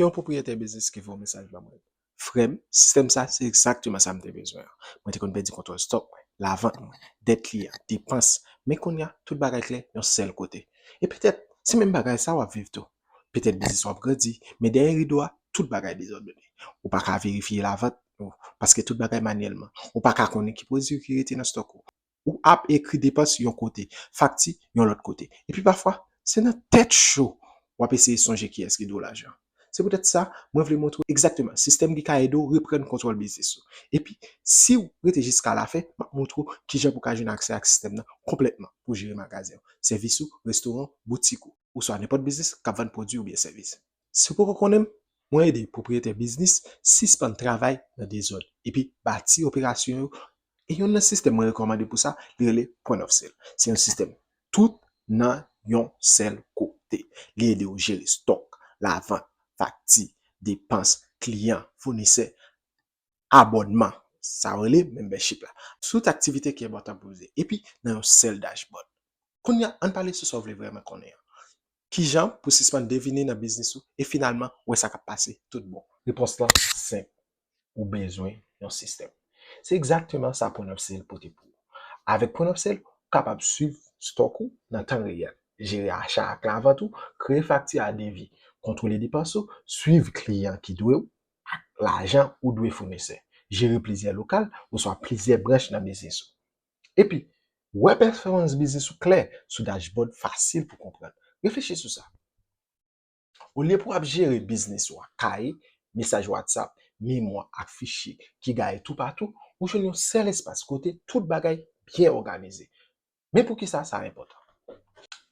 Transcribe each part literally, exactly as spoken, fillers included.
Yon pwopriyetè biznis ki voye yon mesaj ba mwen. Frè m, sistèm sa, se egzakteman sa m te bezwen an. Mwen te konn pèdi kontwòl stòk mwen, lavant mwen, dèt kliyan, depans. Men kounye a, tout bagay klè yon sèl kote. E petèt, se menm bagay sa w ap viv tou. Petèt biznis w ap grandi, men dèyè rido a, tout bagay dezòdone. Ou pa ka verifye lavant ou, paske tout bagay manyèlman. Ou pa ka konnen ki pwodui ki rete nan stòk ou. Ou ap ekri depans yon kote, fakti yon lòt kote. Epi pafwa, se nan tèt cho w ap eseye sonje kiyès ki dwe w lajan. Se poutèt sa, mwen vle montre w egzakteman sistèm ki ka ede w reprann kontwòl biznis ou. Epi, si w rete jiska lafen, m ap montre w kijan pou w ka jwenn aksè ak sistèm nan konplètman pou jere magazen w, sèvis ou, restoran w, boutik ou, oswa nenpòt biznis k ap vann pwodui oubyen sèvis. Si w poko konnen m, mwen ede pwopriyetè biznis sispann travay nan dezòd epi bati operasyon yo. E youn nan sistèm mwen rekòmande pou sa, li rele Point of Sale. Se yon sistèm tout nan yon sèl kote. Li ede w jere stòk, lavant, fakti, depans, kliyan, founisè, abònman. Sa yo rele membership la. Tout aktivite ki enpòtan pou w jere. Epi nan yon sèl dashboard. Kounye a, ann pale sou sa w vle vrèman konnen an. Kijan pou sispann devine nan biznis ou e finalman wè sa k ap pase tout bon? Repons lan senp. Ou bezwen yon sistèm. Se egzakteman sa Point of Sale pote pou ou. Avèk Point of Sale, ou kapab swiv stòk ou nan tan reyèl, jere acha ak lavant ou, kreye fakti a devi, kontwole depans ou, swiv kliyan ki dwe w ak lajan ou dwe founisè, jere plizyè lokal oswa plizyè branch nan biznis ou. Epi, wè pèfòmans biznis ou klè sou dashboard fasil pou konprann. Reflechi sou sa. Olye pou w ap jere biznis ou ak kaye, mesaj WhatsApp, memwa ak fichye ki gaye toupatou, ou jwenn yon sèl espas kote tout bagay byen òganize. Men poukisa sa enpòtan?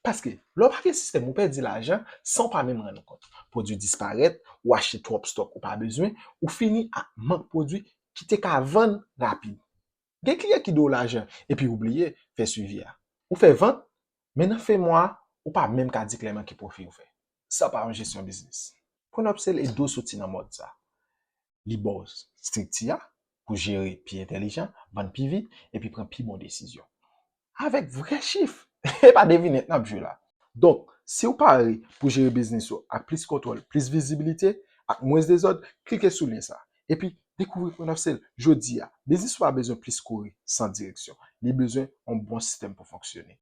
Paske, lè w pa gen sistèm, ou pèdi lajan san w pa menm rann ou kont. Pwodui disparèt, ou achte twòp stòk ou pa bezwen, ou fini ak mank pwodui ki te ka vann rapid. Gen kliyan ki dwe w lajan epi ou bliye fè swivi a. Ou fè vant, men nan fen mwa a, ou pa menm ka di klèman ki pwofi ou fè. Sa pa yon jesyon biznis. Point of Sale ede w soti nan mòd sa. Li ba w estrikti a pou jere pi entèlijan, vann pi vit, epi pran pi bon desizyon. Avèk vrè chif, e pa devinèt n ap jwe la. Donk, si w pare pou jere biznis ou ak plis kontwòl, plis vizibilite, ak mwens dezòd, klike sou lyen sa. Epi, dekouvri Point of Sale jodi a. Biznis ou pa bezwen plis kouri san direksyon. Li bezwen yon bon sistèm pou fonksyone.